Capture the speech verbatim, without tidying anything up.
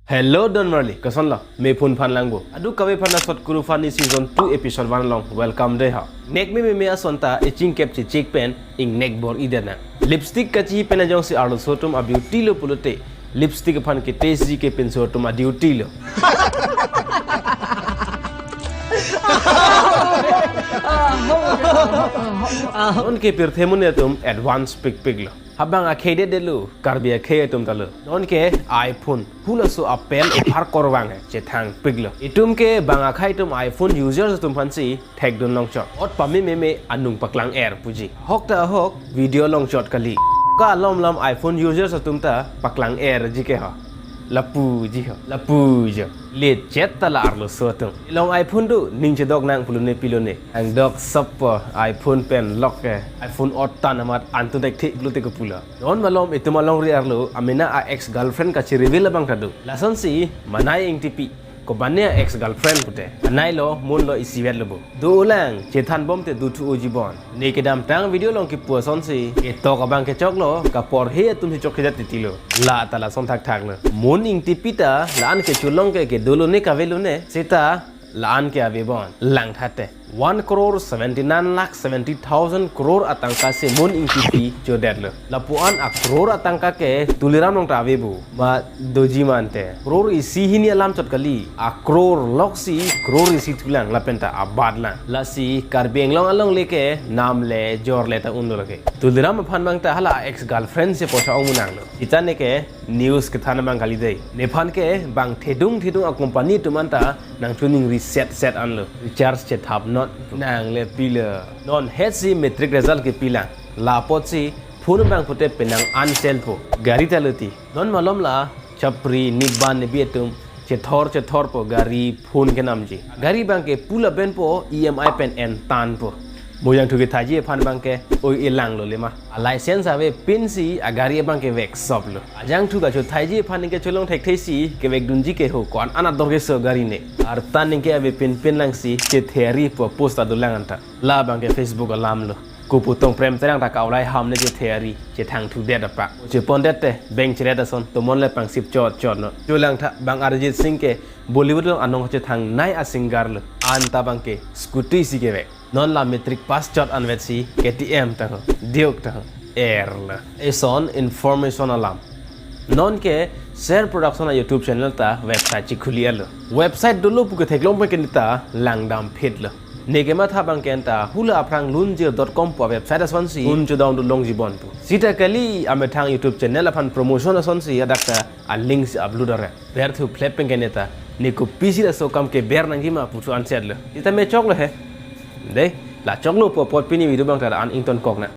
Hello, Don Marley, kosonlo? Mephan phan langbo. Adu kave phan asot Kuru Funny season two episode one along welcome dei ho. Nek me meme ason ta echingkep chechek pen ingnek bor-idetnang. Lipstick kachihi pen ajongsi arloso atum a-beauty lo pulote, lipstick aphan ke-taste ji ke pinso atum a-duty lo. Non ke pirthe amonit atum advance pikpik lo. Habang akhei det det lo, Karbi akhei atum ta lo. Non ke iPhone, hulaso a-pen ephar korvang chethangpik lo. Itum ke bang akhei atum iPhone users atum aphansi thekdun longchot. Ot pame meme anung paklang-er puji. Ahok ta ahok, video longchot kali. Ka alam lam iPhone users atum ta paklang-er ji ke ho. Lapu ji ho, lapu jo. Lechet ta la arloso atum. Ilong iPhone do, ning chedoknang pulo ne pilo ne. Angdok sop po, iPhone pen lok ke. iPhone ot tan amat antu dek thik pulote kopulo. Non malom itum alongri arlo, amena a-ex girlfriend kachi-reveal abang ta do. Lasonsi, Manai Ingtipi. Kobane a-ex girlfriend pute. Anai lo, Mon lo, isivet lo bo. Dolang, chethan bomte duthu-o ji bon. Ne kedamtang video along kipu asonsi, ketok abang kechoklo, kaporhe atum si chok kejat titi lo. La ta lason thakthak lo. Mon Ingtipi ta, la-an kecholong ke, kedo lo ne kave lo ne, seta, la-an ke ave bon. Langtha te. One crore seventy-nine lakh seventy thousand crore atangka si Mon Ingtipi chodet lo. Lapu-an a-crore atangka ke Tuliram along ta ave bo. Ma doji mante. Crore isi hini alam chot kali. A-crore loksi crore isi thulang lapen ta abat lang. Lasi Karbi Anglong alongle ke nam le jor le ta un lo lake. Tuliram aphan abang ta hala ex-girlfriend si poisa ong-unang lo. Seta ne ke news kethan abang kali dei. Nephan ke bang thedung thedung a-company atum anta nangchoningri set set an lo. Recharge chethap not. Nang le pilo. Non hetsi matric result kepi lang. La apotsi phone abang pute penang an sel po. Gari ta lo ti. Non malom la chapri niban nebi atum chethor chethor po gari phone kenamji. Gari abang ke pu laben po, E M I pen entan po. Mo jangthu kethaiji aphan abang ke oi elang lo lema. A-license ave pinsi agari abang ke vek sop lo. Ajangthu kachothaiji aphan ning kecholong thekthesi kevekdunji ke ho ko-an an ador keso gari ne. Arta ning ke ave pinpin langsi chetheri po post adolang anta. La abang ke Facebook alam lo. Kopu Tongprem Terang ta ka-olai ham ne chetheri, chethangthudet apak. Chepondet te, beng cheret ason, tomon le pangsip chot chot non. Cholangtha, bang Arijit Singh ke Bollywood along anong chethangnei a-singer lo. Anta abang ke scooty si kevek. Non la matric pass chot anvetsi K T M ta ho, Duke ta ho, er lo. Eson information alam. Non ke Ser Production a-YouTube channel ta website chikhuli-et lo. Website dolo pu ketheklong pen ke ne ta langdam phit lo. Ne kematha abang ke anta hula aphrang lunjir dot com pu a-website asonsi un chodong dun longji bon pu. Seta kali amethang YouTube channel aphan promotion asonsi hadak ta a-link si upload are. Berthu phlep pen ke ne ta ne kopisi laso akam keber nangji ma puthu anset lo. Seta me choklo he. Dei, la choklo pu apot pini video abang ta an ingtonkok nang.